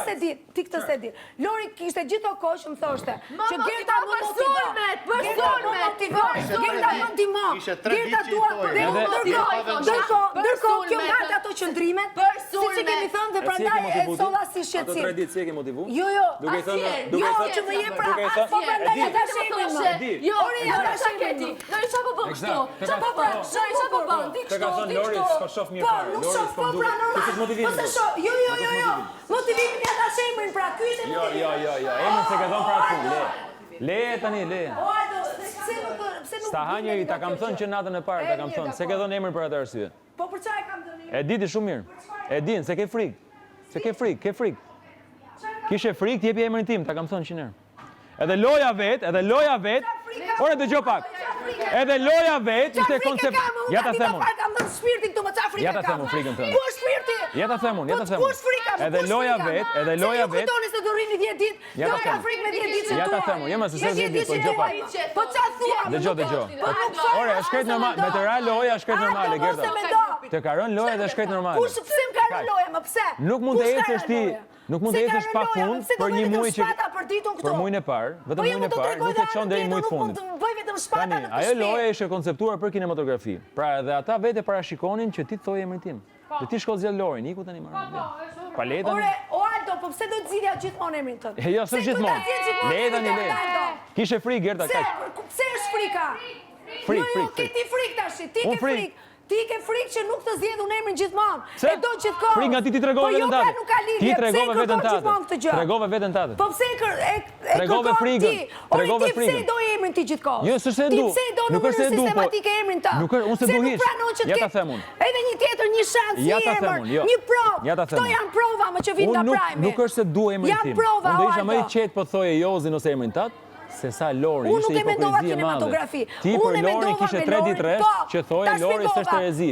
s'e di, ti këtë s'e di. Lori kishte gjithë ato kohë që më thoshte, që Gerta më motivon, Gerta më motivon, Gerta më ndihmon, Gerta dua për dhe unë ndërkohë, ndërkohë, ndërkohë kjo mbante ato qëndrimet, siç e kemi thënë dhe prandaj e solla si shqetësim. Ato tre ditë si e ke motivu? Jo, jo, jo, që më je pra, po prandaj ja dhashë emrin më. Jo, Ore, ja dhashë emrin më. Lori, ça po bën kështu? Ça po bën? Lori, ça po bën? Ti kështu, ti kështu. Po, nuk shoh, po pra normal. Po se shoh, jo, jo, jo, jo. Motivimin ja dhashë emrin pra, ky ishte Jo, motivimi. jo, jo, jo, emrin s'e ke dhënë pra aty, le. Le tani, le. O Aldo, pse nuk pse nuk S'ta ha njeri, ta kam thënë që natën e parë, ta E, kam mirë, thënë, s'e ke dakord. dhënë emrin për atë arsye. Po për çfarë e kam dhënë emrin? E di ti shumë mirë. E din, se ke frikë. Se ke frikë, ke frikë. Kishe frikë, të jepi emrin tim, ta kam thënë që nërë. Edhe loja vet, edhe loja vet. Ore dëgjo pak. Edhe loja vet ishte koncept. Ja ta them unë. Kam dhënë shpirtin këtu, më ça frikë Ja ta them unë frikën tënde. Ku është shpirti? Ja ta them unë, ja ta po, them unë. Ku është frika? Edhe loja vet, edhe loja vet. Se ju kujtoni se do rrini 10 ditë? Ja ta them. Frikë me 10 ditë Ja ta them unë, jema se s'është 10 ditë, po dëgjo pak. Po ça thua? Dëgjo, dëgjo. Po nuk thua. Ore, është krejt normal, me të ra loja është krejt normale, Gerta. Të ka rënë loja dhe është krejt normale. Kush pse më ka rënë loja, më pse? Nuk mund të ecësh ti Nuk mund të ecësh pa fund për një muaj që për muajin e parë, vetëm po muajin e parë, nuk e çon deri në muaj të fundit. Tani, ajo loja ishte konceptuar për kinematografi. Pra edhe ata vetë parashikonin që ti të thoje emrin tim. Po. Dhe ti shko zgjedh Lorin, iku tani më. Po, po, Pa le tani. Ore, o Aldo, po pse do të zgjidhja gjithmonë emrin tënd? Jo, s'është gjithmonë. Le tani, le. Kishe frikë Gerta kaq. Pse është frika? Frikë, jo, jo, frikë. Ke ti frikë tash, ti ke frikë. Ti ke frikë që nuk të zgjedh unë emrin gjithmonë. Pse? E do gjithkohë. Frikë nga ti ti tregove po jo, veten pra tate. nuk ka lidhje. Ti tregove veten Pse e kërkon gjithmonë këtë gjë? Tregove veten tate. Po pse e kër, e, e Tregove kërkon frikën. ti? Ore Tregove ti pse frikën. e do emrin ti gjithkohë? Jo, s'është se e Ti du. pse e do në Nuk është se mënyrë e du, po sistematike emrin tënd? Nuk është, unë se Pse du nuk hiç. pranon që të Ja ta ketë them unë. Edhe një tjetër, një shans, Ja një ta them emër, unë, jo. një provë. Ja ta them Këto unë. janë prova më që vijnë Unë nga nuk, Prime. nuk është se du emrin Janë tim. prova, Unë do o isha më i Aldo. qetë po thoje Jozin ose emrin tat, se sa Lori, Unë ishte nuk e mendova hipokrizi e madhe. kinematografi. Ti Unë për e Lorin mendova kishe me tre Lorin, ditë rresht po, që thoje ta Lori s'është shpjegova. herezi.